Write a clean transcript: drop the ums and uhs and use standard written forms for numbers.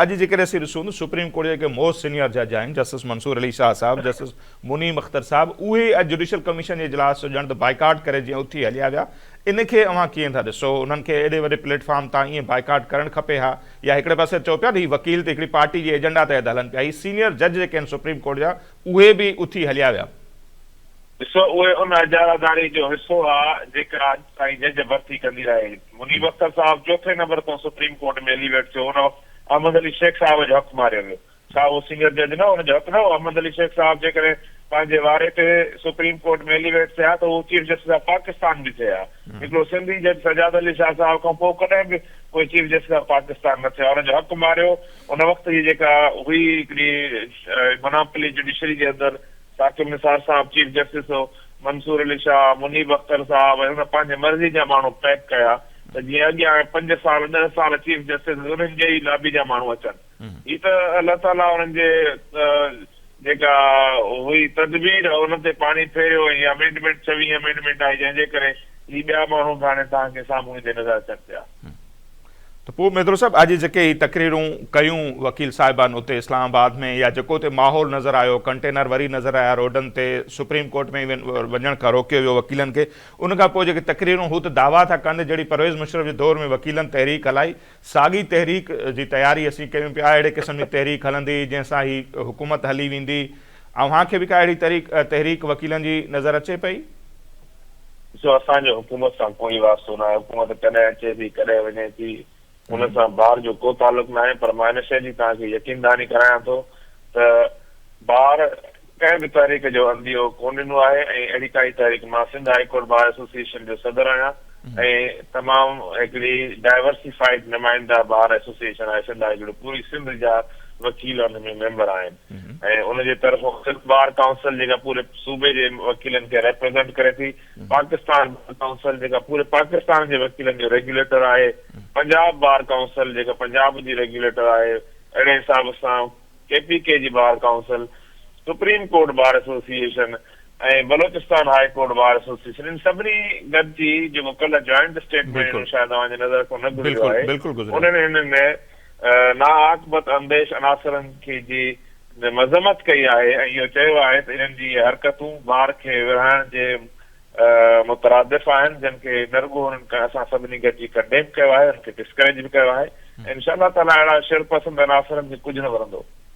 اڄ جيڪڏهن اسين ڏسون ته سپريم ڪورٽ جا جيڪي موسٽ سينيئر جج آهن جسٽس منصور علي شاهه صاحب، جسٽس منيب اختر صاحب اهي اڄ جڊيشل ڪميشن جي اجلاس جو ڄڻ ته بائيڪاٽ ڪري جيئن اٿي هليا ويا ان کي اوهان ڪيئن ٿا ڏسو انهن کي ايڏي وڏي پليٽ فارم تان ائين بائيڪاٽ ڪرڻ کپي ها يا هڪڙي پاسي چئو پيا ته هي وڪيل ته هڪڙي پارٽي جي ايجنڊا تحت هلن پيا هي سينيئر جج جيڪي آهن سپريم ڪورٽ جا اهي به اٿي هليا ويا. ڏسو اهي ان اجاراداري جو حصو ها جيڪا اڄ تائين جج ڀرتي ڪندي رهي. منيب اختر صاحب چوٿين نمبر تان سپريم ڪورٽ ۾ ايليويٽ ٿيو ان وقت احمد علي شيخ صاحب جو حق ماريو ويو. ڇا اهو سينيئر جج نه هو؟ ان جو حق نه هو؟ احمد علي شيخ صاحب جيڪڏهن پنهنجي واري تي سپريم ڪورٽ ۾ ايليويٽ ٿئي ها ته هو چيف جسٽس آف پاڪستان به ٿئي ها. هڪڙو سنڌي جج سجاد علي شاهه صاحب کان پوء ڪڏهن به ڪوئي چيف جسٽس آف پاڪستان نه ٿيو آهي. ان جو حق ماريو. ان وقت جي جيڪا هئي هڪڙي مناپلي جڊيشري جي اندر ثاقب نثار صاحب چيف جسٽس هو، منصور علي شاهه، منيب اختر صاحب ۽ هن پنهنجي مرضي جا ماڻهو پيڪ ڪيا ته جيئن اڳيان پنج سال ڏهه سال چيف جسٽس انهن جي ئي لابي جا ماڻهو اچن. هي ته الله تعاليٰ انهن جي جيڪا هئي تدبير ان تي پاڻي ڦيريو ۽ هي امينڊمينٽ ڇويهين امينڊمينٽ آئي جنهن جي ڪري هي ٻيا ماڻهو به هاڻي توهان کي سامهون ايندي نظر اچن پيا. ته پوء ميدرو صاحب اڄ جيڪي هي تقريرون ڪيون وڪيل صاحبان اتي اسلام آباد ۾ يا جيڪو اتي ماحول نظر آيو ڪنٽينر وري نظر آيا روڊن تي سپريم ڪورٽ ۾ ايون وڃڻ کان روڪيو ويو وڪيلن کي ان کان پوء جيڪي تقريرون هو ته دعويٰ ٿا ڪن ته جهڙي پرويز مشرف جي دور ۾ وڪيلن تحريڪ هلائي ساڳي تحريڪ جي تياري اسين ڪيون پيا اهڙي قسم جي تحريڪ هلندي جنهن سان هي حڪومت هلي ويندي اوهان کي به ڪا اهڙي تحريڪ وڪيلن جي نظر اچي پئي؟ ڏسو اسان جو حڪومت سان ڪوئي واسطو ناهي، حڪومت ڪڏهن اچي ٿي ڪڏهن وڃي ٿي ان سان بار جو ڪو تعلق ناهي پر مان ان شيء جي توهان کي يقين دهاني ڪرايان ٿو ته بار ڪنهن به تحريڪ جو عنديو ڪونه ڏنو آهي ۽ اهڙي ڪائي تحريڪ مان Sindh high court bar association جو صدر آهيان ۽ تمام هڪڙي ڊائيورسيفائيڊ نمائنده بار ايسوسيئيشن آهي سنڌ هائي ڪورٽ پوري سنڌ جا وڪيل ان ۾ ميمبر آهن ۽ ان جي طرفون سنڌ بار ڪائونسل جيڪا پوري صوبي جي وڪيلن کي ريپريزنٽ ڪري ٿي، پاڪستان بار ڪائونسل جيڪا پوري پاڪستان جي وڪيلن جو ريگيوليٽر آهي، پنجاب بار ڪائونسل جيڪا پنجاب جي ريگيوليٽر آهي، اهڙي حساب سان ڪي پي ڪي جي bar council, supreme court bar association ۽ Balochistan high court bar association ان سڀني گڏجي جيڪو ڪلهه جوائنٽ اسٽيٽمينٽ ڏنو شايد اوهان جي نظر کان نه گذريو آهي انهن هنن ناعاقبت انديش عناصرن کي جي مذمت ڪئي آهي ۽ اهو چيو آهي ته انهن جي اهي حرڪتون بار کي ورهائڻ جي مترادف آهن جن کي نه رڳو انهن اسان سڀني گڏجي ڪنڊيم ڪيو آهي انهن کي ڊسڪريج به ڪيو آهي ۽ انشاء الله تعاليٰ اهڙا شرپسند عناصرن کي ڪجهه نه ورندو.